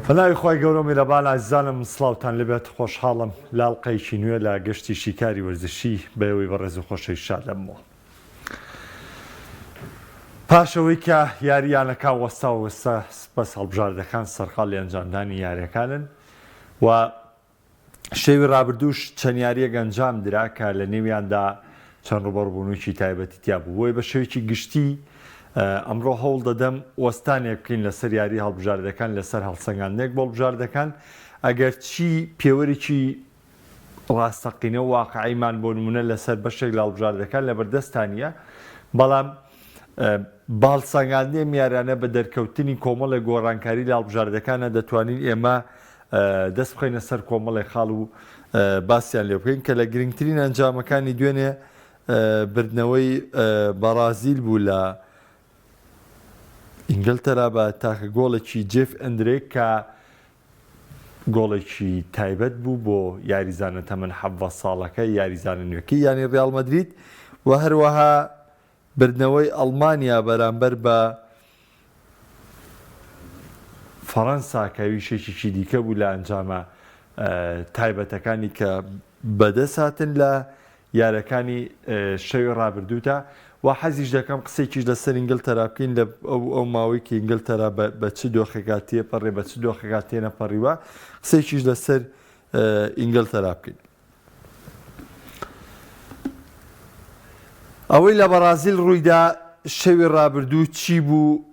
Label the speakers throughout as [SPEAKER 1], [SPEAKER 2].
[SPEAKER 1] بەناوی خوای گەورەو میرەبان ئازیزانم سڵاوتان لێبێت خۆشحاڵم لە ئەڵقەیەکی نوێ لە گەشتی شیکاری وەرزشی بەئێوەی بەڕێز و خۆشەویست شاد دەبمەوە. پاش ئەوەی کە یاری یانەکان وەستا و ئێستا بەس هەڵبژاردەکان سەرقاڵی ئەنجامدانی یاریەکانن و شەوی رابردووش چەند یارییەک ئەنجام درا کە لە نێویاندا چەند ڕووبەڕووبوونەوەیەکی تایبەتی تیا بوو. بۆیە بە شێوەیەکی گشتی ئەمڕۆ هەوڵ دەدەم وەستانێک بکەین لەسەر یاری هەڵبژاردەکان، لەسەر هەڵسەنگاندنێک بۆ هەڵبژاردەکان، ئەگەرچی پێوەرێکی ڕاستەقینە و واقعیمان بۆ نموونە لەسەر بەشێک لە هەڵبژاردەکان لەبەردەستا نییە، بەڵام بە هەڵسەنگاندنی ئەم یاریانە بە دەرکەوتنی کۆمەڵێک گۆڕانکاری لە هەڵبژاردەکانە دەتوانین ئێمە دەست بخەینە سەر کۆمەڵێک خاڵ و باسیان لێ بکەین کە لە گرنگترین ئەنجامەکانی دوێنێ بردنەوەی بەڕازیل بوو لە ئینگلتەرا بە تاکە گۆڵێکی جێف ئەندرێک کە گۆڵێکی تایبەت بوو بۆ یاریزانە تەمەن 17 ساڵەکە یاریزانە نوێکەی یانەی ڕیاڵ مەدرید و هەروەها بردنەوەی ئەڵمانیا بەرامبەر بە فەڕەنسا کە ئەویش یەکێکی دیکە بوو لە ئەنجامە تایبەتەکانی کە بەدەست هاتن لە یارەکانی شەوی ڕابردوودا و حەزیش دەکەم قسێکیش لەسەر ئینگلتەرا بکەین لە ئەو ئەو ماوەی کە ئینگلتەرا بە چ دۆخێکا تێپەڕێ بە چ دۆخێکا تێنەپەڕیوە قسێکیش لەسەر ئینگلتەرا بکەین. ئەوەی لە بەڕازیل ڕوویدا شەوی ڕابردوو چی بوو؟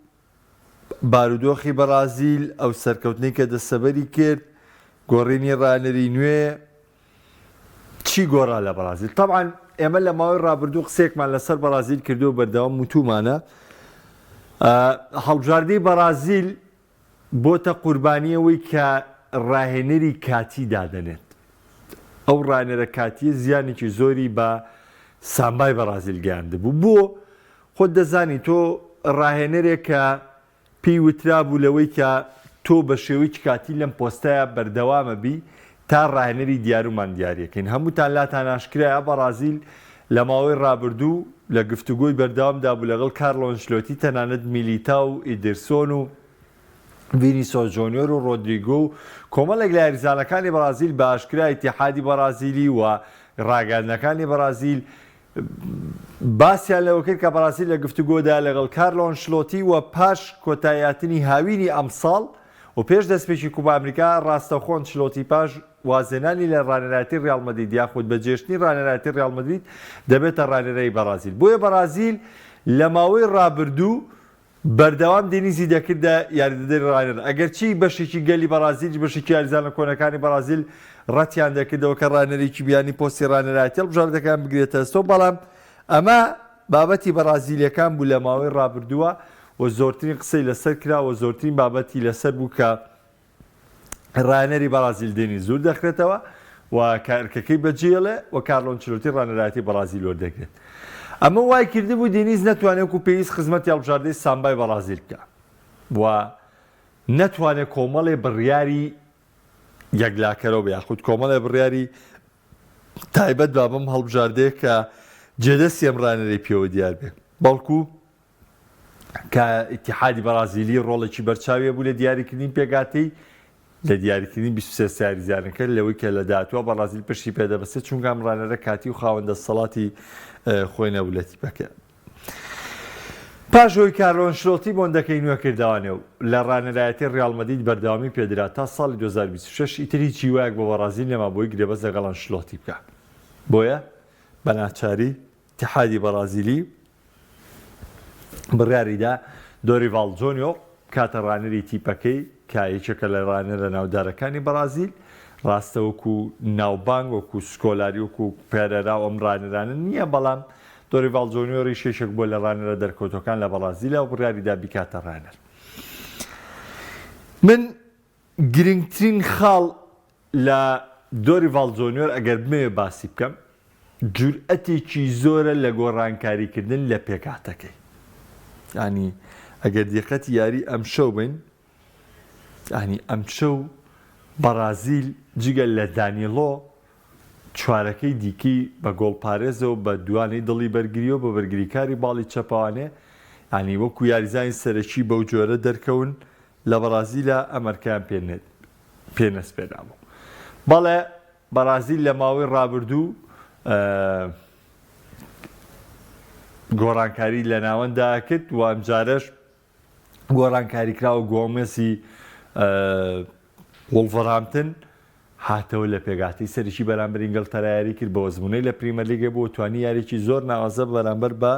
[SPEAKER 1] بارودۆخی بەڕازیل، ئەو سەرکەوتنەی کە دەستەبەری کرد، گۆڕینی ڕانەری نوێ، چی گۆڕا لە بەڕازیل؟ تەبعەن ئێمە لە ماوەی ڕابردوو قسەیەکمان لەسەر بەڕازیل کردووە و بەردەوام وتوومانە هەڵبژاردەی بەڕازیل بۆتە قوربانی ئەوەی کە ڕاهێنەری کاتی دادەنێت. ئەو ڕاهێنەرە کاتییە زیانێکی زۆری بە سامبای بەڕازیل گەیاندبوو. بۆ؟ خۆت دەزانی تۆ ڕاهێنەرێک کە پێی وترابوو لەوەی کە تۆ بە شێوەیەکی کاتی لەم پۆستەیا بەردەوامەبی تا ڕاهێنەری دیارومان دیاریەکەین. هەمووتان لاتان ئاشکرایە بەڕازیل لە ماوەی ڕابردوو لە گفتوگۆی بەردەوامدا بوو لەگەڵ کارلۆ ئەنچلۆتی، تەنانەت میلیتاو و ئیدرسۆن و ڤینیسۆس جۆنیۆر و ڕۆدریگۆ و کۆمەڵێک لە یاریزانەکانی بەڕازیل بە ئاشکرا ئیتیحادی بەڕازیلی و ڕاگەیاندنەکانی بەڕازیل باسیان لەوە کرد کە بەڕازیل لە گفتوگۆدایە لەگەڵ کارلۆ ئەنشلۆتی و پاش کۆتاییهاتنی هاوینی ئەمساڵ و پێش دەستپێکی کوپا ئەمریکا ڕاستەوخۆ ئەنشلۆتی پاش وازهێنانی لە ڕانێرایەتی ڕیاڵ مەدرید یاخود بەجێهێشتنی ڕانێرایەتی ڕیاڵ مەدرید دەبێتە ڕانێرای بەڕازیل بۆیە بەڕازیل لە ماوەی ڕابردوو بەردەوام دێنیزی دەکردە یاریدەدەری ڕاهێنەر، ئەگەرچی بەشێکی گەلی بەڕازیلیش بەشێکی یاریزانە کۆنەکانی بەڕازیل ڕەتیان دەکردەوە کە ڕاهێنەرێکی بیانی پۆستی ڕاهێنەرایەتی هەڵبژاردەکەیان بگرێتە ئەستۆ، بەڵام ئەمە بابەتی بەڕازیلییەکان بوو لە ماوەی ڕابردووە و زۆرترین قسەی لەسەر کرا و زۆرترین بابەتی لەسەر بوو کە ڕاهێنەری بەڕازیل دێنیز دوور دەخرێتەوە و کە ئەرکەکەی بەجێڵێ و کارلۆ ئەنچلۆتی ڕانەرایەتی بەڕازیل وەردەگرێت. ئەمە وای کردبوو دێنیز نەتوانێت وەکو پێویست خزمەتی هەڵبژاردەی سامبای بەڕازیل بکا و نەتوانێت کۆمەڵێ بڕیاری یەکلاکەرەوە بە یاخود کۆمەڵێ بڕیاری تایبەت با بەم هەڵبژاردەیە کە جێدەستی ئەم ڕانەرەی پێوە دیار بێ بەڵکو کە ئیتیحادی بەڕازیلی ڕۆڵێکی بەرچاوی هەبوو لە دیاریکردنی پێکهاتەی لە دیاریکردنی 23 یاریزانەکە لەوەی کە لە داهاتووە بەڕازیل پشتی پێدەبەستێت چونکە ئەم ڕانەرە کاتی و خاوەن دەسەڵاتی خۆی نەبوو لە تیپەکە. پاش ئەوەی کارلۆ ئەنشلۆتی بۆندەکەی نوێ کردەوانێ و لە ڕانەرایەتی ڕیاڵ مەدرید بەردەوامی پێدرا تا ساڵی 2026 ئیتر هیچ هیوایەک بۆ بەڕازیل نەما بۆی گرێبەست لەگەڵ ئەنشلۆتی بکا بۆیە بە ناچاری ئیتیحادی بەڕازیلی بڕیاریدا دۆریڤاڵ جۆنیۆر بکاتە ڕانەری تیپەکەی کە یەکێکە لە ڕانەرە ناودارەکانی بەڕازیل، ڕاستە وەکو ناوبانگ وەکو سکۆلاری وەکو پێرێرا و ئەم ڕانەرانە نییە، بەڵام دۆریڤاڵ جۆنیۆریش یەکێک بووە لە ڕانەرە دەرکەوتووەکان لە بەڕازیلا و بڕیاریدا بیکاتە ڕانەر. من گرنگترین خاڵ لە دۆریڤاڵ جۆنیۆر ئەگەر بمەوێ باسی بکەم جورئەتێکی زۆرە لە گۆڕانکاریکردن لە پێکهاتەکەی یانی ئەگەر دیقەتی یاری ئەمشەو بین یانی ئەمشەو بەڕازیل جگە لە دانیڵۆ چوارەکەی دیکەی بە گۆڵپارێزەوە بە دوانەی دڵی بەرگریەوە بە بەرگریکاری باڵی چەپەوانێ یانی وەکو یاریزانی سەرەکی بەو جۆرە دەرکەون. لە بەڕازیلا ئەم ئەرکەیان پێ پێ نەسپێرابوو. بەڵێ بەڕازیل لە ماوەی ڕابردوو گۆڕانکاری لە ناوەندا کرد و ئەمجارەش گۆڕانکاری کرا و گۆمێسی وڵڤەرهامپتن هاتەوە لە پێگاتەی سەرەکی بەرامبەر ئینگلتەرا یاری کرد بە ئەزموونەی لە پریمەرلیگ بوو توانی یاریی زۆر ناوازە بەرامبەر بە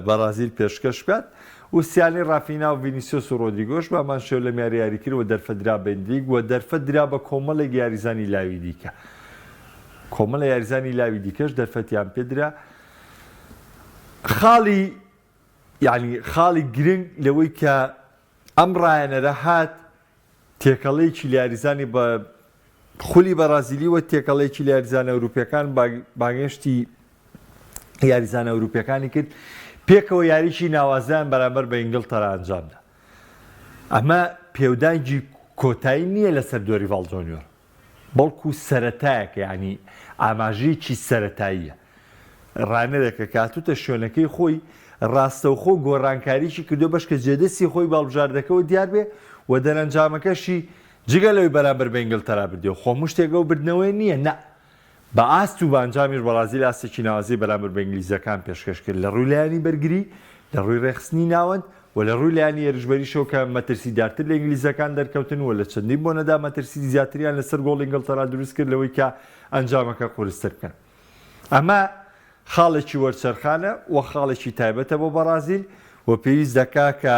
[SPEAKER 1] بەرازیل پێشکەش بکات و سیانەی ڕافینا و ڤینیسیۆس و ڕۆدریگۆش بە هەمان شێوە لەم یارییە یاری کرد و دەرفەت درا بە ئێندریک و دەرفەت درا بە کۆمەڵێک یاریزانی لاوی دیکە کۆمەڵە یاریزانی لاوی دیکەش دەرفەتیان پێدرا خاڵی یعنی خاڵی گرنگ لەوەی کە ئەم ڕایەنەرە هات تێکەڵەیەکی لە یاریزانی بە خولی بەڕازیلی و تێکەڵەیەکی لە یاریزانە ئەوروپیەکان بانگێشتی یاریزانە ئەوروپیەکانی کرد پێکەوە یاریی ناوازەیان بەرامبەر بە ئینگلتەرا ئەنجامدا. ئەمە پێودانگی کۆتایی نییە لەسەر دۆریڤاڵ جۆنیۆر بەڵکو سەرەتایەکە یانی ئاماژەیەکی سەرەتاییە. ڕانەرێکە کە هاتووتە شوێنەکەی خۆی ڕاستەوخۆ گۆڕانکاریی کردووە بەشکە جێدەستی خۆی بە هەڵبژاردەکەوە دیار بێ و دەرەنجامەکەشی جگە لەوەی بەرامبەر بە ئینگلتەرا بردیەوە خۆ هەموو شتێک ئەو بردنەوەیە نییە نا بە ئاست و بە ئەنجامیش بەڕازیل ئاستێکی ناوازەی بەرامبەر بە ئینگلیزەکان پێشکەش کرد لە ڕووی لایەنی بەرگری، لە ڕووی ڕێکخستنی ناوەند و لە ڕووی لایەنی هێرشبەریشەوە کە مەترسیدارتر لە ئینگلیزەکان دەرکەوتن و لە چەندین بۆنەدا مەترسی زیاتریان لەسەر گۆڵی ئینگڵتەرا دروست کرد لەوەی کە ئەنجامەکە قورستر بکەن. ئەمە خاڵێکی وەرچەرخانە و خاڵێکی تایبەتە بۆ بەڕازیل و پێویست دەکا کە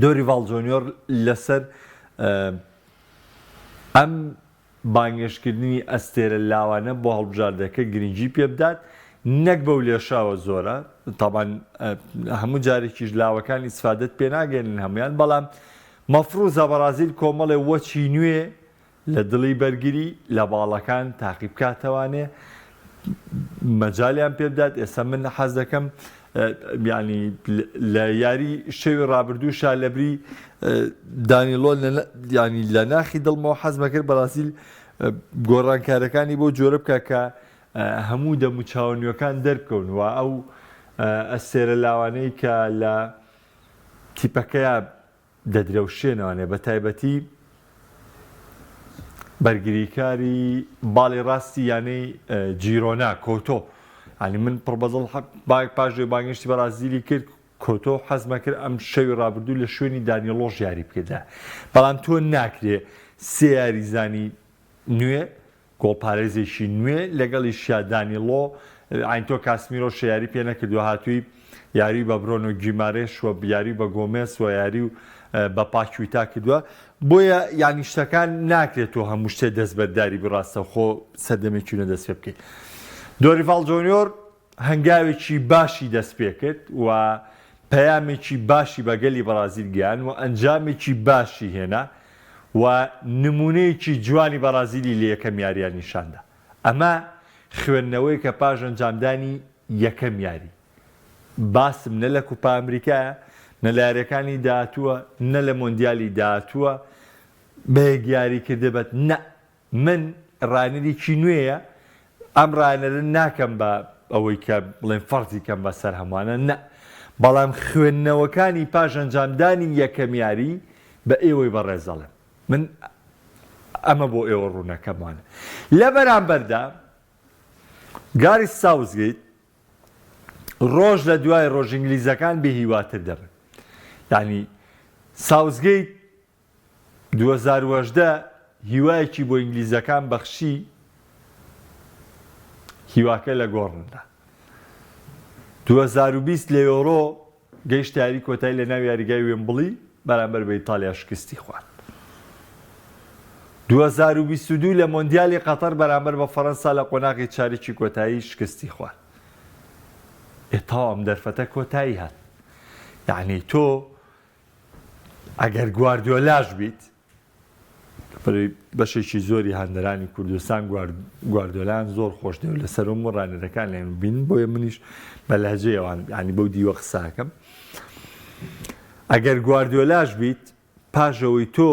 [SPEAKER 1] دۆریڤاڵ جۆنیۆر لەسەر ئەم بانگێشتکردنی ئەستێرە لاوانە بۆ هەڵبژاردەکە گرنگی پێبدات نەک بەو لێشاوە زۆرە تاوان هەموو جارێکیش لاوەکان ئیسفادەت پێناگەێنن هەمویان بەڵام مەفروزە بەڕازیل کۆمەڵێ وەچی نوێ لە دڵی بەرگری لە باڵەکان تاقی بکاتەوانێ مەجالیان پێ بدات ئێستا من حەز دەکەم یعنی لە یاری شەوی ڕابردووشا لەبری دانیلۆ ینی لە ناخی دڵمەوە حەزمە کرد بەڕازیل گۆڕانکارەکانی بۆ جۆرە بکە کە هەموو دەم و چاوە نوێکان دەربکەون و ئەو ئەستێرە لاوانەی کە لە تیپەکەیا دەدرەوشێنەوانێ بە تایبەتی بەرگریکاری باڵی ڕاستی یانەی جیرۆنا کۆتۆ ینی من پڕ بەدڵ پاش بانگێشتی بەڕازیلی کرد کۆتۆ حەزمە کرد ئەم شەوی ڕابردوو لە شوێنی دانیڵۆش یاری بکردا بەڵام تۆ ناکرێ سێ یاریزانی نوێ گۆڵپارێزێکی نوێ لەگەڵیشیا دانیڵۆ ئاینتۆ کاسمیرۆ یاری پێ نەکردووە هاتووی یاری بە برۆنۆ گیمارێش و یاری بە گۆمێس و یاری و بە پاکویتا کردووە بۆیە یانی شتەکان ناکرێت تۆ هەموو شتێ دەستبەرداری بی ڕاستەوخۆ سەردەمێکی نوێ دەست پێ بکەیت دۆریڤاڵ جۆنیۆر هەنگاوێکی باشی دەست پێ کرد و پەیامێکی باشی بە گەلی بەڕازیل گەیاند و ئەنجامێکی باشی هێنا و نموونەیەکی جوانی بەڕازیلی لە یەکەم یارییان نیشاندا. ئەمە خوێندنەوەیەکە پاش ئەنجامدانی یەکەم یاری. باسم نە لە کوپا ئەمریکایە، نە لە یارییەکانی داهاتووە، نە لە مۆندیالی داهاتووە بە یەک یاری کردبێت، نە من ڕانەرێکی نوێیە ئەم ڕانەرە ناکەم بە ئەوەی کە بڵێن فەرزی کەم بە سەر هەمووانە نە بەڵام خوێندنەوەکانی پاش ئەنجامدانی یەکەم یاری بە ئێوەی بەڕێز دەڵێم من ئەمە بۆ ئێوە ڕوونەکەمانە لە بەرامبەردا گاریس ساوسگەیت ڕۆژ لە دوای ڕۆژ ئینگلیزەکان بێهیواتر دەبن یعنی ساوسگەیت 2018 هیوایەکی بۆ ئینگلیزەکان بەخشی، هیواکە لە گۆڕ نرا. 2020 لە یۆرۆ گەیشتە یاری کۆتایی لە ناو یاریگای وێمبڵی بەرامبەر بە ئیتالیا شکستی خوارد. 2022 لە مۆندیالی قەتەر بەرامبەر بە فەرەنسا لە قۆناغی چارەکی کۆتایی شکستی خوارد. ئێ تەواو ئەم دەرفەتە کۆتایی هات. یەعنی تۆ ئەگەر گواردیۆلاش بیت، بەشێکی زۆری هاندەرانی کوردستان گواردیۆلایان زۆر خۆش دەوێت لەسەر و ڕانەرەکان لێن بین بۆیە منیش بە لەهجەی ئەوان ینی بەو دیوە قساکەم ئەگەر گواردیۆلاش بیت پاش ئەوەی تۆ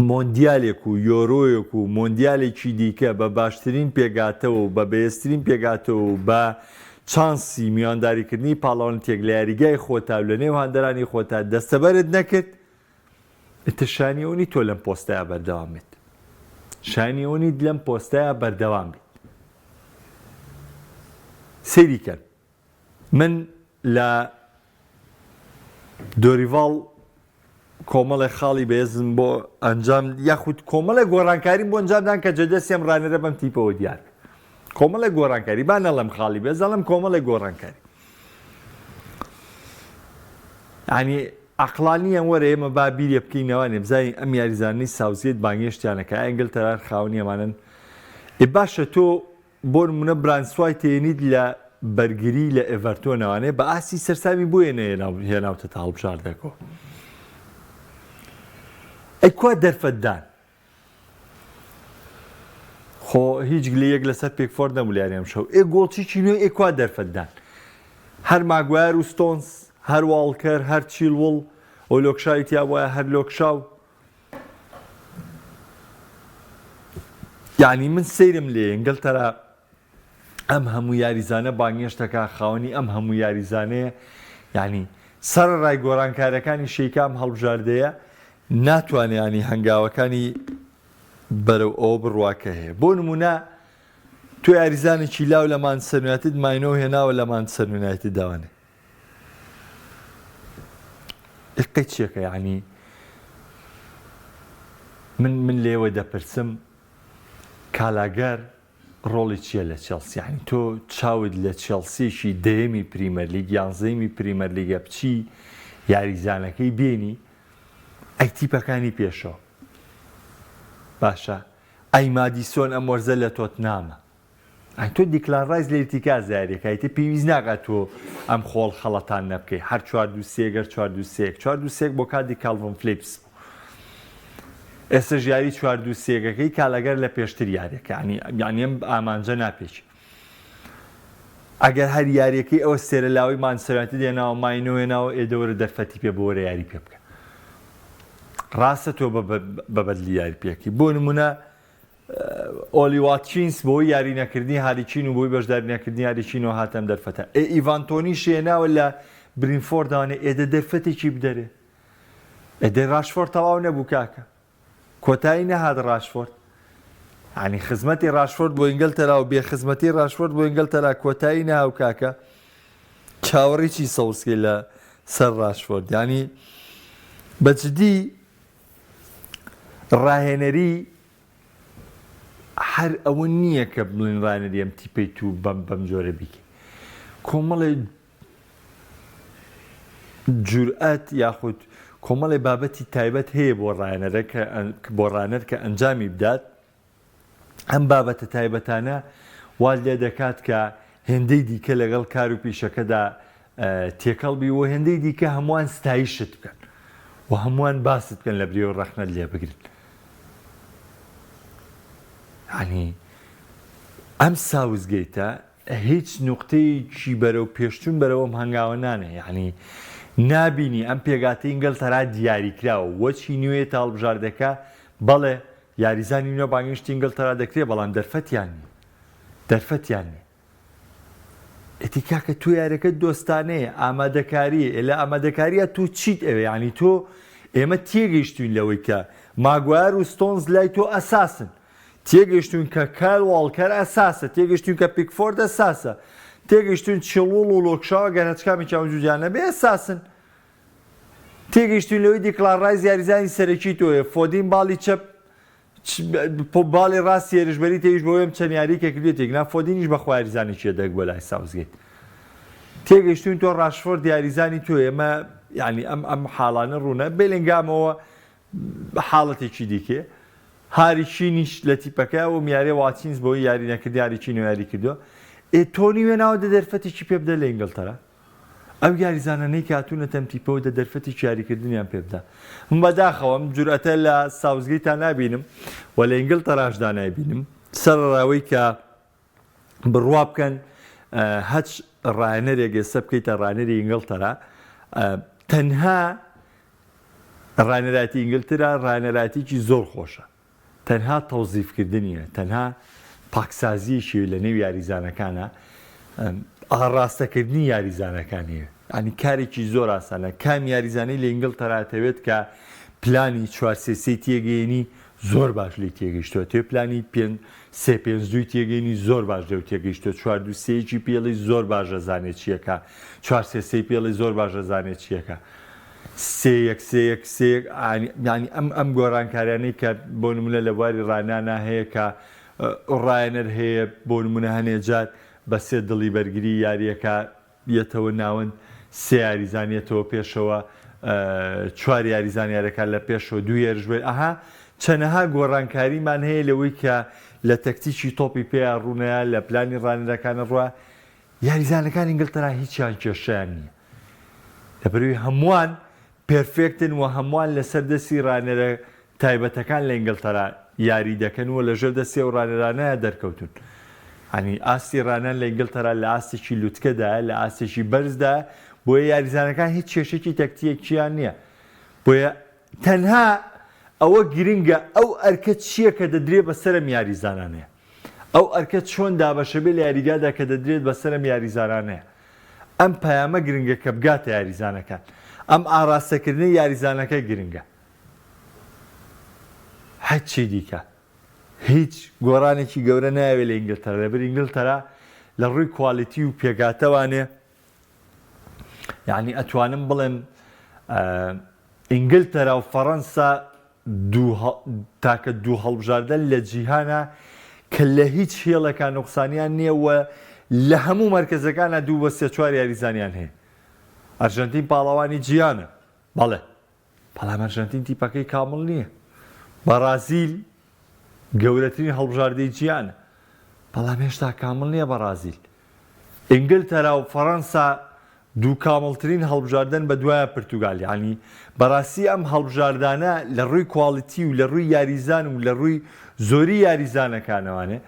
[SPEAKER 1] مۆندیالێک و یۆرۆیەک و مۆندیالێکی دیکە بە باشترین پێگاتەوە و بە بەهێزترین پێگاتەوە و بە چانسی میوانداریکردنی پاڵەوانێتیەک لە یاریگای خۆتا و لە نێو هاندەرانی خۆتا دەستەبەرت نەکرد، ئیتر شایانی ئەوە نیت تۆ لەم پۆستەیا بەردەوام بیت. شایانی ئەوە نیت لەم پۆستەیا بەردەوام بیت. سەیری کەن من لە دۆریڤاڵ کۆمەڵێک خاڵی بەهێزم بۆ ئەنجام یاخود کۆمەڵێک گۆڕانکاریم بۆ ئەنجامدان کە جەدەستی ئەم ڕانەرە بەم تیپەوە دیار بێت. کۆمەڵێک گۆڕانکاری با نەڵێم خاڵی بەهێز دەڵێم کۆمەڵێک گۆڕانکاری یعنی عەقڵانییە وەرە ئێمە با بیرێ بکەینەوە بزانین ئەم یاریزانانی ساوزگەیت بانگێشتیانەکە ئینگلتەرا خاوەنی ئەمانەن ئێ باشە تۆ بۆ نمونە برانسوای تێنیت لە بەرگری لە ئێڤەرتۆنەوانێ بە ئاستی سەرسامی بۆیە نەهێناوتەتە هەڵبژاردەکەوە ئەی کوا دەرفەتدان خۆ هیچ گلەیەک لەسەر پیکفۆرد نەبوو لە یاری ئەمشەو ئێ گۆڵچیی نوێ ئێ کوا دەرفەتدان هەر ماگوایەر و ستۆنز هەر واڵکەر هەر چیلوڵ و لۆکشاوی تیا وایە هەر لۆکشاو یعنی من سەیرم لێ ئینگلتەرا ئەم هەموو یاریزانە بانگێشتەکە خاوەنی ئەم هەموو یاریزانەیە یعنی سەرەڕای گۆڕانکارەکانی شەیکام هەڵبژاردەیە ناتوانێ ینی هەنگاوەکانی بەرەو ئەوە بڕوا کە هەیە بۆ نمونە تۆ یاریزانێکی لاو لە مانچستەر یونایتد ماینۆ هێناوە لە مانچستەر یونایتد داوانێ ئقەی چیەکە یعنی من من لێوە دەپرسم کالاگەر ڕۆڵی چییە لە چێڵسی یعنی تۆ چاوت لە چێڵسیەکی دەیەمی پریمەرلیگ یانزەیەمی پریمەرلیگە بچی یاریزانەکەی بێنی ئەی تیپەکانی پێشەوە باشە ئەی مادیسۆن ئەم وەرزە لە تۆتنامە ئەی تۆ دیکلان ڕایس لە ئیرتیکاز یاریەکە ئیتر پێویست ناکات تۆ ئەم خۆڵ خەڵەتان نەبکەی هەر چوار دوو سێ گەر چوار دوو سێ چوار دوو سێک بۆ کاتی کاڵڤن فلیپس بوو ئێستەش یاری چوار دوو سێگەکەی کالەگەر لە پێشتر یاریەکە یعنی یعنی ئەم ئامانجە ناپێکی ئەگەر هەر یاریەکەی ئەوە سێرە لاوەی مانچستەر یونایتد هێناوە ماینۆ هێناوە ئێ دەوەرە دەرفەتی پێ بۆرە یاری پێ بکە ڕاستە تۆ بە بەدلی یاری پێکی بۆ نمونە ئۆلی واتکینس بۆی یاری نەکردنی هاری کین و بۆی بەشداری نەکردنی هاری کینەوە هاتە ئەم دەرفەتە. ئێ ئیڤان تۆنی شێناوە لە برینفۆردانێ ئێ دە دەرفەتێکی بدەرێ. ئێ دەی ڕاشفۆرد تەواو نەبوو کاکە. کۆتایی نەهات ڕاشفۆرد. یانی خزمەتی ڕاشفۆرد بۆ ئینگلتەرا و بێ خزمەتی ڕاشفۆرد بۆ ئینگلتەرا کۆتایی نەهاو کاکە. چاوەڕێی چی سەوزکەی لە سەر ڕاشفۆرد. یانی بە جدی ڕاهێنەری هەر ئەوە نییە کە بڵێن ڕاهێنەری ئەم تیپەی تو بەم بەم جۆرە بیکەی کۆمەڵێ جورئەت یاخود کۆمەڵێ بابەتی تایبەت هەیە بۆ ڕاهێنەرە کە بۆ ڕانەر کە ئەنجامی بدات ئەم بابەتە تایبەتانە وات لێ دەکات کە هێندەی دیکە لەگەڵ کار و پیشەکەدا تێکەڵ بی و هێندەی دیکە هەمووان ستایشت بکەن و هەمووان باست بکەن لە بری و ڕەخنەت لێ بگرن. یانی ئەم ساوزگەیتە هیچ نوقتەیەکی بەرەو پێشچوون بەرەو ئەم هەنگاوە نانێ یانی نابینی ئەم پێگاتەی ئینگلتەرا دیاریکراوە وەچی نوێ تا هەڵبژاردەکە بەڵێ یاریزانی نوێ بانگهێشتی ئینگلتەرا دەکرێت بەڵام دەرفەتیان نیە دەرفەتیان نیە ئیتی کاکە تۆ یاریەکە دۆستانەیە ئامادەکاریە ئێ لە ئامادەکاریە تۆ چیت ئەوێ یعنی تۆ ئێمە تێگەیشتوین لەوەی کە ماگوایەر و ستۆنز لای تۆ ئەساسن تێگەیشتوین کە کایل واڵکەر ئەساسە تێگەیشتوین کە پیکفۆرد ئەساسە تێگەیشتوین چیڵوڵ و لۆکشاوە گەر هەچ کامێکیان وجودیان نەبێ ئەساسن تێگەیشتوین لەوەی دیکلان ڕایس یاریزانی سەرەکی تۆیە فۆدین باڵی چەپ باڵی ڕاستی هێرشبەری تێویش بەوەی ئەم چەند یارییەکە کردوێتی گنا فۆدینیش بەخوا یاریزانێکی یەدەگ بۆ لای ساوسگەیت تێگەیشتوین تۆ ڕاشفۆرد یاریزانی تۆ ئێمە یعنی ئەم ئەم حاڵانە ڕوونە بێلینگامەوە حاڵەتێکی دیکێ هاری کینیش لە تیپەکە و میارێ واتینز بۆی یاری نەکرد یاری کین و یاری کردووە ئێ تۆنی وێناوە دە دەرفەتێکی پێ بدە لە ئینگلتەرا ئەو یاریزانانەی کە هاتوونەتە ئەم تیپەوە دە دەرفەتێکی یاریکردنیان پێ بدە. من بەداخەوە ئەم جورئەتە لە ساوسگەیتا نابینم و لە ئینگلتەراشدا نایبینم، سەرەڕای ئەوەی کە بڕوا بکەن هەچ ڕاهێنەرێک ئێستا بکەیتە ڕاهێنەری ئینگلتەرا تەنها ڕاهێنەرایەتی ئینگلترا ڕاهێنەرایەتیی زۆر خۆشە. تەنها تەوزیفکردنیە، تەنها پاکسازیەکی لە نێو یاریزانەکانە. ئاڕاستەکردنی یاریزانەکانی یانی کارێکی زۆر ئاسانە کام یاریزانەی لە ئینگڵتەرا ئەتەوێت کە پلانی چوار سێ سێی تێگەیەنی زۆر باش لێی تێگەیشتووە تێ پلانی پێ سێ پێنج دووی تێگەینی زۆر باش لێو تێگەیشتووە چوار دوو سێیەکی پێڵی زۆر باش ئەزانێ چییەکە چوار سێ سێی پێڵی زۆر باش ئەزانێ چییەکە سێ یەک سێ یەک سێ یەک یانی ئەم ئەم گۆڕانکاریانەی کە بۆ نمونە لە بواری ڕانانا هەیە کە ڕایەنەر هەیە بۆ نمونە هەنێ جار بە سێ دڵی بەرگری یارییەکە یەتەوە ناوەند، سێ یاریزان یەتەوە پێشەوە، چوار یاریزان یاریەکان لە پێشەوە، دوو هێرشبەر، ئەها چەنەها گۆڕانکاریمان هەیە لەوەی کە لە تەکتیکی تۆپی پێیا ڕوونەیا، لە پلانی ڕانەرەکانە ڕوا، یاریزانەکانی ئینگلتەرا هیچیان کێشەیان نییە لەبەرئەوەی هەمووان پێرفێکتن و هەمووان لەسەر دەستی ڕانەرە تایبەتەکان لە ئینگلتەرا یاری دەکەن و لەژێر دەستی ئەو ڕانەرانەیا دەرکەوتوون. یانی ئاستی ڕانان لە ئینگلتەرا لە ئاستێکی لوتکەدایە، لە ئاستێکی بەرزدایە، بۆیە یاریزانەکان هیچ کێشەیەکی تەکتیەکییان نییە. بۆیە تەنها ئەوە گرنگە ئەو ئەرکە چییە کە دەدرێ بەسەر ئەم یاریزانانەیە. ئەو ئەرکە چۆن دابەشەبێ لە یاریگادا کە دەدرێت بەسەر ئەم یاریزانانەیە. ئەم پەیامە گرنگە کە بگاتە یاریزانەکان. ئەم ئاراستەکردنەی یاریزانەکە گرنگە. هەرچی دیکە هیچ گۆڕانێکی گەورە نایەوێت لە ئینگلتەرا لەبەر ئینگلتەرا لە ڕووی quality و پێکهاتەوانێ یعنی ئەتوانم بڵێم ئینگلتەرا و فەڕەنسا دوو تاکە دوو هەڵبژاردە لە جیهانە کە لە هیچ هێڵێکا نوقسانیان نییە و لە هەموو مەرکەزەکانە دوو بە سێ چوار یاریزانیان هەیە ئەرژەنتین پاڵەوانی جیهانە بەڵێ بەڵام ئەرژەنتین تیپەکەی کامڵ نییە. بەڕازیل گەورەترین هەڵبژاردەی جیهانە، بەڵام هێشتا کامڵ نییە بەڕازیل. ئینگلتەرا و فەڕەنسا دوو کامڵترین هەڵبژاردەن بەدوایە پرتوگال. یانی بەڕاستی ئەم هەڵبژاردانە لە ڕووی quality و لە ڕووی یاریزان و لە ڕووی زۆری یاریزانەکانەوانێ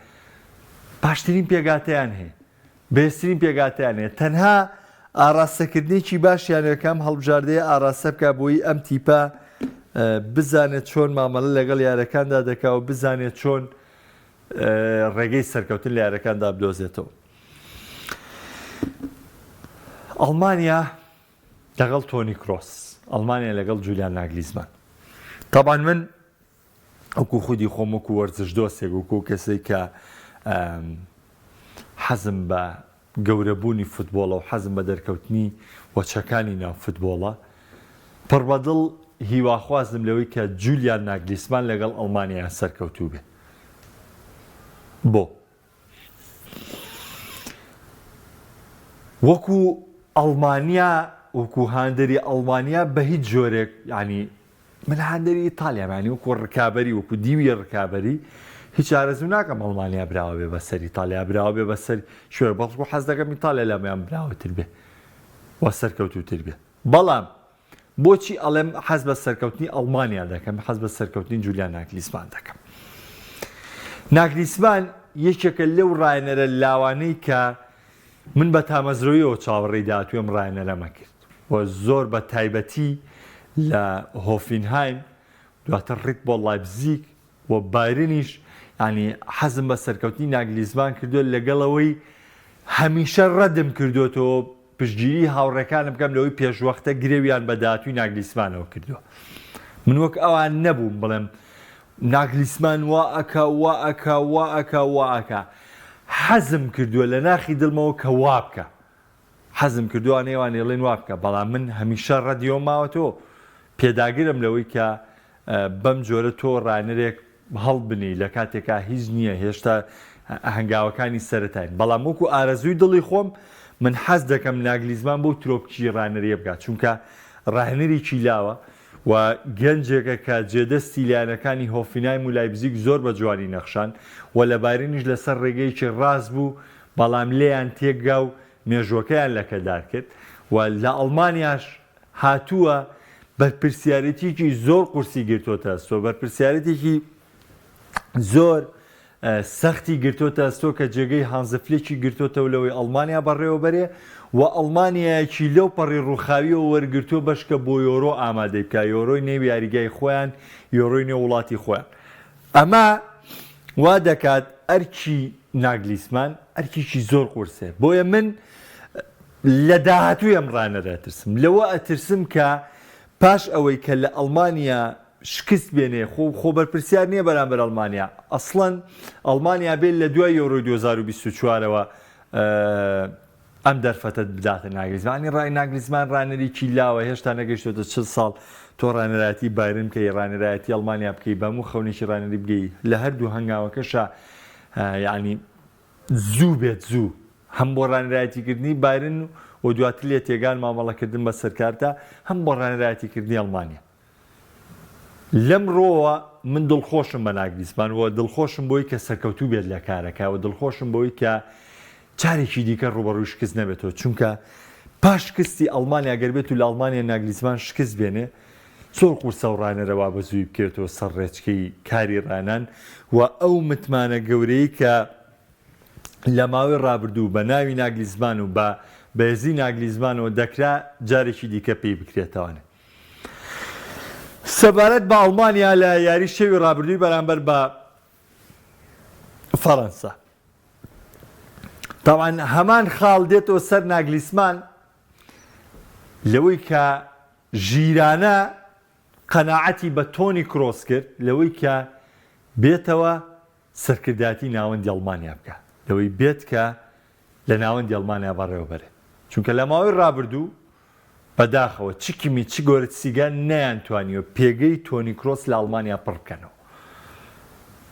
[SPEAKER 1] باشترین پێکهاتەیان هەیە. بەهێزترین پێکهاتەیان هەیە تەنها ئاڕاستەکردنێکی باشیان هەیە کە ئەم هەڵبژاردەیە ئاڕاستە بکات بۆی ئەم تیپە بزانێت چۆن مامەڵە لەگەڵ یارەکاندا دەکا و بزانێت چۆن ڕێگەی سەرکەوتن لە یارەکاندا بدۆزێتەوە. ئەڵمانیا لەگەڵ تۆنی کرۆس، ئەڵمانیا لەگەڵ جولیان ناگلیزمان. تەبان من وەکو خودی خۆم وەکو وەرزش دۆستێک وەکو کەسێک کە حەزم بە گەورەبوونی فوتبۆڵە و حەزم بە دەرکەوتنی وەچەکانی ناو فوتبۆڵە پڕ بەدڵ هیواخوازم لەوەی کە جولیان ناگلیسمان لەگەڵ ئەڵمانیا سەرکەوتوو بێ بۆ وەکو ئەڵمانیا وەکو هاندەری ئەڵمانیا بە هیچ جۆرێک ینی من هاندەری ئیتالیام یانی وەکو ڕکابەری وەکو دیوی ڕکابەری هیچ ئارەزوو ناکەم ئەڵمانیا براوە بێ بەسەر ئیتالیا براوە بێ بەسەر شوێ بەڵکو حەز دەکەم ئیتالیا لەمیان براوەتر بێ و سەرکەوتووتر بێ بەڵام بۆچی ئەڵێم حەز بە سەرکەوتنی ئەڵمانیا دەکەم حەز بە سەرکەوتنی جولیان ناگلیسمان دەکەم ناگلیسمان یەکێکە لەو ڕایەنەرە لاوانەی کە من بە تامەزرۆیەوە چاوەڕێی داهاتووی ئەم ڕایەنەرەمە کرد و زۆر بە تایبەتی لە هۆفینهایم دواتر ڕید بۆڵ لایپزیگ و بایرنیش یانی حەزم بە سەرکەوتنی ناگلیزمان کردووە لەگەڵ ئەوەی هەمیشە ڕەدم کردوێتەوە پشتگیری هاوڕێکانم بکەم لەوەی پێشوەختە گرەویان بە داهاتووی ناگلیسمانەوە کردووە من وەک ئەوان نەبووم بڵێم ناگلیسمان وا ئەکا وا ئەکا وا ئەکا وا ئەکا حەزم کردووە لە ناخی دڵمەوە کە وا بکا حەزم کردووە نێوان ئێڵێن وا بکە بەڵام من هەمیشە ڕەدیەوە ماوەتەوە پێداگرم لەوەی کە بەم جۆرە تۆ ڕانەرێک هەڵبنێی لە کاتێکا هیچ نییە هێشتا هەنگاوەکانی سەرەتاین بەڵام وەکو ئارەزووی دڵی خۆم من حەز دەکەم ناگلیزمان بۆ ترۆپکی ڕانەریە بگات چونکە ڕاهێنەرێکی لاوە و گەنجێکە کە جێدەستی لایەنەکانی هۆفینایم و لایبزیگ زۆر بە جوانی نەخشان و لە بایرنیش لەسەر ڕێگەیەکی ڕاست بوو بەڵام لێیان تێکگا و مێژووەکەیان لەکەدار کرد و لە ئەڵمانیاش هاتووە بەرپرسیارێتیەکی زۆر قورسی گرتۆتە ئەستۆ، بەرپرسیارێتێکی زۆر سەختی گرتۆتە ئەستۆ کە جێگەی هانز فلیکی گرتۆتەوە لەوەی ئەڵمانیا بەڕێوەبەرێ و ئەڵمانیایەکی لەو پەڕی ڕووخاویەوە وەرگرتووە بەشکە بۆ یۆرۆ ئامادەی بکا، یۆرۆی نێو یاریگای خۆیان، یۆرۆی نێو وڵاتی خۆیان. ئەمە وا دەکات ئەرکی ناگلیسمان ئەرکێکی زۆر قورسێ، بۆیە من. لە داهاتووی ئەم ڕانەرە ئەترسم. لەوە ئەترسم کە پاش ئەوەی کە لە ئەڵمانیا شکست بێنێ، خۆ خۆ بەرپرسیار نییە بەرامبەر ئەڵمانیا. ئەسڵەن ئەڵمانیا بێ لە دوای یۆرۆی 2024 ەوە ئەم دەرفەتەت بداتە ناگلیزمان. یانی ڕای ناگلیزمان ڕانەرێکی لاوە، هێشتا نەگەیشتۆتە 40 ساڵ، تۆ ڕانەرایەتی بایرن بکەی، ڕانەرایەتی ئەڵمانیا بکەی، بە هەموو خەونێکی ڕانەری بگەی، لە هەردوو هەنگاوەکەشا یانی زوو بێت زوو هەم بۆ ڕانەرایەتیکردنی بایرن و دواتر لێ تێگان مامەڵەکردن بە سەرکارتا هەم بۆ ڕانەرایەتیکردنی ئەڵمانیا. لەم ڕۆوە من دڵخۆشم بە ناگلیسمان و دڵخۆشم بۆی کە سەرکەوتوو بێت لە کارەکە و دڵخۆشم بەوەی کە جارێکی دیکە ڕووبەڕووی شکست نەبێتەوە چونکە پاش شکستی ئەڵمانیا گەر بێت و لە ئەڵمانیا ناگلیسمان شکست بێنێ زۆر قورسە و ڕانەرە وا بە زووی بکەوێتەوە سەر ڕێچکەی کاری ڕانان و ئەو متمانە گەورەی کە لە ماوەی ڕابردوو بە ناوی ناگلیزمان و بە بەهێزی ناگلیزمانەوە دەکرا جارێکی دیکە پێی بکرێتەوانێ. سەبارەت بە ئەڵمانیا لە یاری شەوی ڕابردووی بەرامبەر بە فەرەنسا تاوان هەمان خاڵ دێتەوە سەر ناگلیسمان لەوەی کە ژیرانە قەناعەتی بە تۆنی کرۆس کرد لەوەی کە بێتەوە سەرکردایەتی ناوەندی ئەڵمانیا بکا، لەوەی بێت کە لە ناوەندی ئەڵمانیا بەڕێوە بەرێت، چونکە لە ماوەی ڕابردوو بەداخەوە چ کیمی چ گۆرتسیگا نەیانتوانیوە پێگەی تۆنی کرۆس لە ئەڵمانیا پڕ بکەنەوە.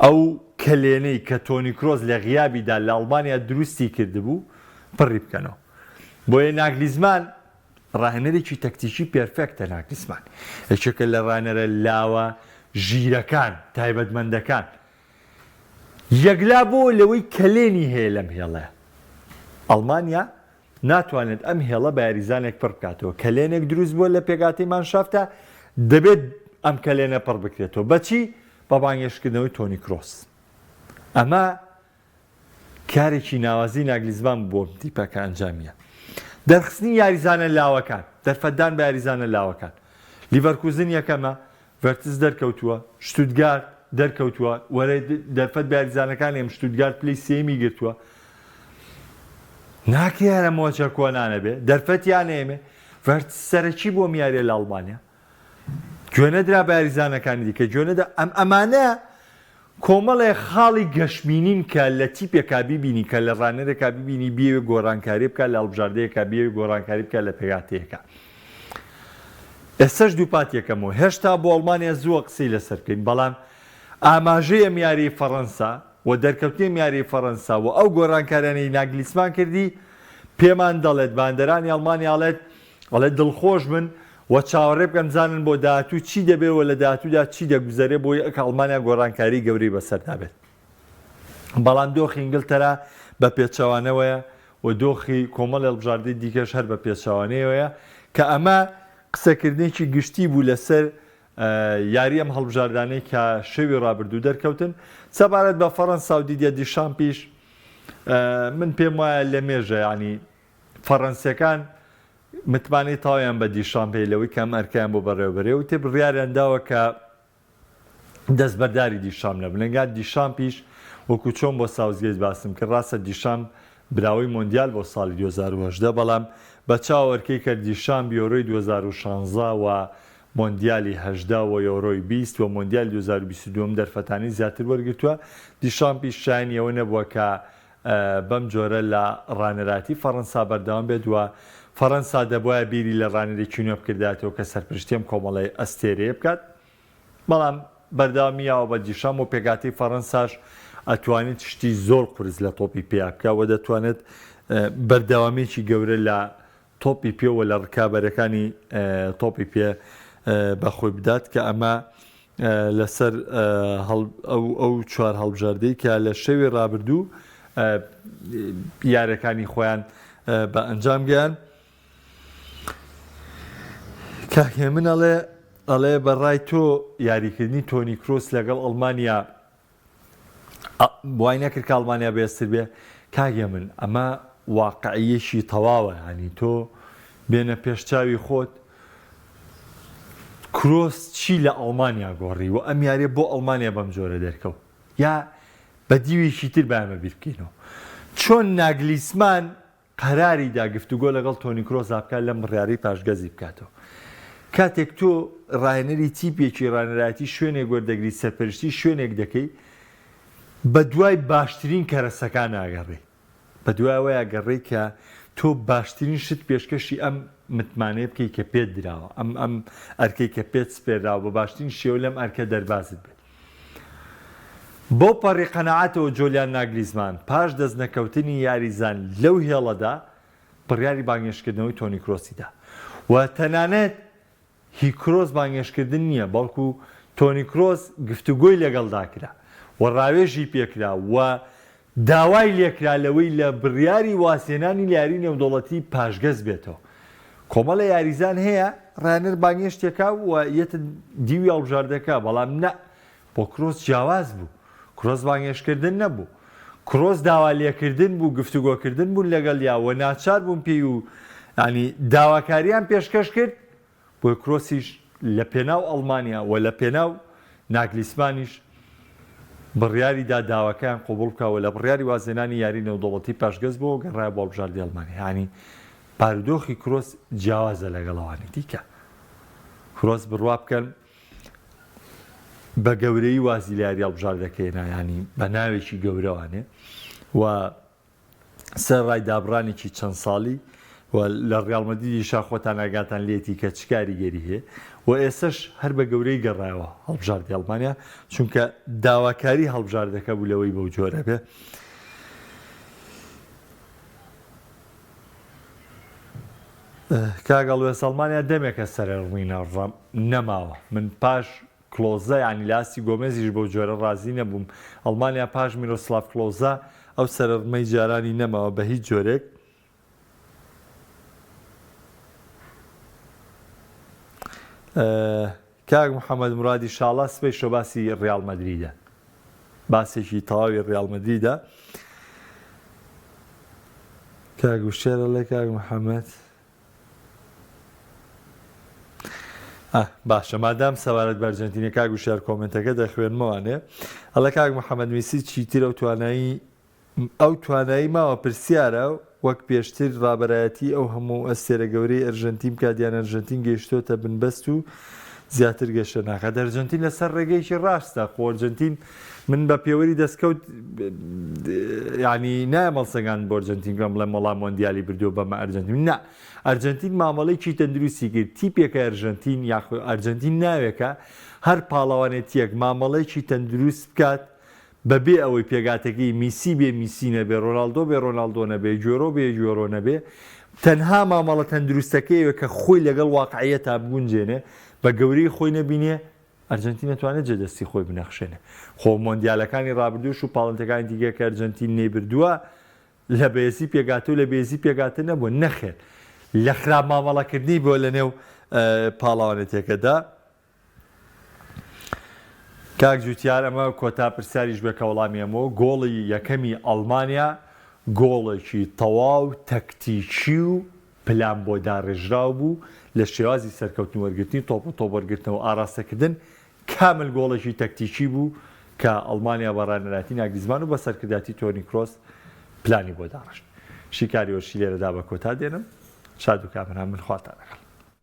[SPEAKER 1] ئەو کەلێنەی کە تۆنی کرۆس لە غیابیدا لە ئەڵمانیا دروستی کردبوو پڕی بکەنەوە. بۆیە ناگلیزمان ڕاهێنەرێکی تەکتیکی پێرفێکتە ناگلیسمان یەکێکە لە ڕاهێنەرە لاوە ژیرەکان تایبەتمەندەکان یەکلا بۆ لەوەی کەلێنی هەیە لەم هێڵەیە ئەڵمانیا ناتوانێت ئەم هێڵە بە یاریزانێک پڕ بکاتەوە کەلێنێک دروست بووە لە پێکهاتەی مانشافتا دەبێت ئەم کەلێنە پڕ بکرێتەوە بەچی بە بانگێشتکردنەوەی تۆنی کرۆس ئەمە کارێکی ناوازەی ناگلیزمان بوو بۆ تیپە کە ئەنجامیە. دەرخستنی یاریزانە لاوەکان، دەرفەتدان بە یاریزانە لاوەکان. لیڤەرکوزن یەکەمە، ڤێرتز دەرکەوتووە، شتوتگارت دەرکەوتووە، وەرە دەرفەت بە یاریزانەکان ئێم شتوتگارت پلەی سێیەمی گرتووە. ناکرێ هەر ئەم وەچە کۆنانە بێ، دەرفەتیان ئێمێ. ڤێرتز سەرەکی بووە ئەم یارییە لە ئەڵمانیا. گوێ نەدرا بە یاریزانەکانی دیکە، گوێ نەدا ئەم ئەمانە کۆمەڵێ خاڵی گەشبینین کە لە تیپێکا بیبینی، کە لە ڕانەرێکا بیبینی بیەوێ گۆڕانکاری بکات، لە هەڵبژاردەیەکا بیەوێ گۆڕانکاری بکات، لە پێکهاتەیەکا. ئێستەش دووپاتی ئەکەمەوە هێشتا بۆ ئەڵمانیا زووە قسەی لەسەر بکەین، بەڵام ئاماژەی ئەم یاریەی فەڕەنسا و دەرکەوتنی ئەم یاریەی فەڕەنسا و ئەو گۆڕانکاریانەی ناگلیسمان کردی پێمان دەڵێت، بە هاندەرانی ئەڵمانیا ئەڵێت ئەڵێت دڵخۆش بن و چاوەڕێ بکەن بزانن بۆ داهاتوو چی دەبێ و لە داهاتوودا چی دەگوزەرێ بۆی کە ئەڵمانیا گۆڕانکاری گەورەی بەسەردا بێت. بەڵام دۆخی ئینگلتەرا بە پێچەوانەوەیە و دۆخی کۆمەڵی هەڵبژاردەی دیکەش هەر بە پێچەوانەیەوەیە کە ئەمە قسەکردنێکی گشتی بوو لەسەر یاری ئەم هەڵبژاردانەی کە شەوی ڕابردوو دەرکەوتن. سەبارەت بە فەڕەنسا و دیدیە دیشامپیش من پێم وایە لە مێژە یانی فەڕەنسیەکان متمانەی تەواویان بە دیشامپ هەیە لەوەی کە ئەم ئەرکەیان بۆ بەڕێوەبەرێ و تێ بڕیاریان داوە کە دەستبەرداری دیشامپ نەبن ئەگات دیشامپیش وەکو چۆن بۆ ساوزگەیت باسم کرد ڕاستە دیشامپ براوەی مۆندیال بۆ ساڵی 2018 بەڵام بە چاو ئەرکەی کرد دیشامپ یۆرۆی 2016 و مۆندیالی 18 و یۆرۆی 20 و مۆندیالی 2022 دەرفەتانی زیاتر وەرگرتووە دیشامپیش شایانی ئەوە نەبووە کە بەم جۆرە لە ڕانەرایەتی فەڕەنسا بەردەوام بێت و فەڕەنسا دەبوایە بیری لە ڕانەرێکی نوێ بکردایەتەوە کە سەرپرشتی ئەم کۆمەڵەی ئەستێرەیە بکات بەڵام بەردەوامی یاوە بە دیشام و پێکهاتەی فەڕەنساش ئەتوانێت شتی زۆر قورس لە تۆپی پێیا بکات و دەتوانێت بەردەوامییەکی گەورە لە تۆپی پێ و لە ڕکابەرەکانی تۆپی پێ بەخۆی بدات کە ئەمە لەسەر ئەو چوار هەڵبژاردەی کە لە شەوی ڕابردوو یاریەکانی خۆیان بە ئەنجام گەیان کاک هێمن ئەڵێ ئەڵێ بە ڕای تۆ یاریکردنی تۆنی کرۆس لەگەڵ ئەڵمانیا وای نەکرد کە ئەڵمانیا بەهێزتر بێ کاک هێمن ئەمە واقعیەکی تەواوە ینی تۆ بێنە پێش چاوی خۆت کرۆس چی لە ئەڵمانیا گۆڕی و ئەم یاریە بۆ ئەڵمانیا بەم جۆرە دەرکەوت یا بە دیوێکی تر بامە بیر بکەینەوە چۆن ناگلیسمان. قەراری دا گفتوگۆ لەگەڵ تۆنی کرۆسدا بکات لەم بڕیارەی پاشگەزی بکاتەوە. کاتێک تۆ ڕاهێنەری تیپێکی ڕاهێنەرایەتی شوێنێک وەردەگری سەرپەرشتی شوێنێک دەکەی بەدوای باشترین کەرەسەکان ناگەڕێی بەدوای ئەوەیا گەڕێی کە تۆ باشترین شت پێشکەشی ئەم متمانەیە بکەی کە پێت دراوە ئەم ئەم ئەرکەی کە پێت سپێراوە بە باشترین شێوە لەم ئەرکە دەربازت بێت. بەو پەڕی قەناعەتەوە جۆلیان ناگلیزمان پاش دەستنەکەوتنی یاریزان لەو هێڵەدا بڕیاری بانگهێشتکردنەوەی تۆنی کرۆسی دا و تەنانەت هی کرۆس بانگهێشتکردن نییە بەڵکو تۆنی کرۆس گفتوگۆی لەگەڵدا کرا و ڕاوێژی پێکرا و داوای لێکرا لەوەی لە بڕیاری وازهێنانی لە یاری نێودەوڵەتی پاشگەز بێتەوە. کۆمەڵێ یاریزان هەیە ڕاهێنەر بانگهێشتێکا و یەتە دیوی هەڵبژاردەکە، بەڵام نا، بۆ کرۆس جیاواز بوو. کرۆس بانگهێشتکردن نەبوو. کرۆس داوا لێکردن بوو، گفتوگۆکردن بوون لەگەڵیا و ناچار بوون پێی و یانی داواکارییان پێشکەش کرد، بۆیە کرۆسیش لە پێناو ئەڵمانیا و لە پێناو ناگلیسمانیش بڕیاری دا داواکەیان قبوڵ بکا و لە بڕیاری وازهێنانی یاری نێودەوڵەتی پاشگەز بۆوە گەڕایە بۆ هەڵبژاردەی ئەڵمانیا. یانی بارودۆخی کرۆس جیاوازە لەگەڵ ئەوانی دیکە. کرۆس بڕوا بکەن بە گەورەیی وازی لە یاری هەڵبژاردەکە هێنا یانی بە ناوێکی گەورەوانێ و سەرەڕای دابڕانێکی چەند ساڵی و لە ڕیاڵ مەدریدیشا خۆتان ئاگاتان لێتی کە چ کاریگەری هەیە و ئێستەش هەر بە گەورەی گەڕایەوە هەڵبژاردەی ئەڵمانیا چونکە داواکاری هەڵبژاردەکە بوو لەوەی بەو جۆرە بێ. کاک ئەڵوێس ئەڵمانیا دەمێکە سەرەڕمینە ڕم نەماوە من پاش کڵۆزە یانی لە ئاستی گۆمێزیش بەو جۆرە ڕازی نەبووم، ئەڵمانیا پاش میرۆسلاڤ کڵۆزە ئەو سەرەڕمەی جارانی نەماوە بە هیچ جۆرێک. کاک محەمەد مورادی شاڵا سبەی شەو باسی ڕیاڵ مەدریدە باسێکی تەواوی ڕیاڵ مەدریدە کاک وشێرە لە کاک محەمەد ئاه باشە مادام سەبارەت بە ئەرجەنتینە کاک وشیار کۆمێنتەکە دەخوێنمەوانێ ئەڵێ کاک محەممەد میسی چیتر ئەو توانایی ئەو توانایی ماوە پرسیارە وەک پێشتر ڕابەرایەتی ئەو هەموو ئەستێرە گەورەی ئەرژەنتین بکات یان ئەرژەنتین گەیشتۆتە بنبەست و زیاتر گەشە ناکات ئەرجەنتین لەسەر ڕێگەیەکی ڕاستە خۆ ئەرجەنتین من بە پێوەری دەستکەوت ینی نایەم هەڵسەنگاندن بۆ ئەرجەنتین بکەم بڵێم وەڵا مۆندیالی بردووە بەمە ئەرجەنتین نا ئەرجەنتین مامەڵەیەکی تەندروستی کرد تیپێکە ئەرژەنتین یاخود ئەرجەنتین ناوێکە هەر پاڵەوانێتیەک مامەڵەیەکی تەندروست بکات بەبێ ئەوەی پێگاتەکەی میسی بێ میسی نەبێ ڕۆناڵدۆ بێ ڕۆناڵدۆ نەبێ گوێرۆ بێ گوێرۆ نەبێ تەنها مامەڵە تەندروستەکەیەوە کە خۆی لەگەڵ واقعیەتا بگونجێنێ بە گەورەی خۆی نەبینێ ئەرجەنتین ئەتوانێت جێ دەستی خۆی بنەخشێنێ خۆ مۆندیالەکانی ڕابردووش و پاڵنتەکانی دیکە کە ئەرجەنتین نەیبردووە لە بەهێزی پێکهاتە و لە بێزی پێکهاتە نەبووە نەخێر لە خراپ مامەڵەکردنی بووە لە نێو پاڵەوانێتیەکەدا. کاک جوتیار ئەمە کۆتا پرسیاریش بێ کە وەڵامی ئەمەوە گۆڵی یەکەمی ئەڵمانیا گۆڵێکی تەواو تەکتیکی و پلان بۆ داڕێژراو بوو لە شێوازی سەرکەوتن وەرگرتنی تۆپ و تۆپ وەرگرتنەوە ئاراستەکردن کامل گۆڵێکی تەکتیکی بوو کە ئەڵمانیا بە ڕاهێنەرایەتی ناگلیزمان و بە سەرکردایەتی تۆنی کرۆس پلانی بۆ داڕشت. شیکاری وەرزشی لێرەدا بە کۆتا دێنم. شاد و کامەران بن خواتان لەگەڵ.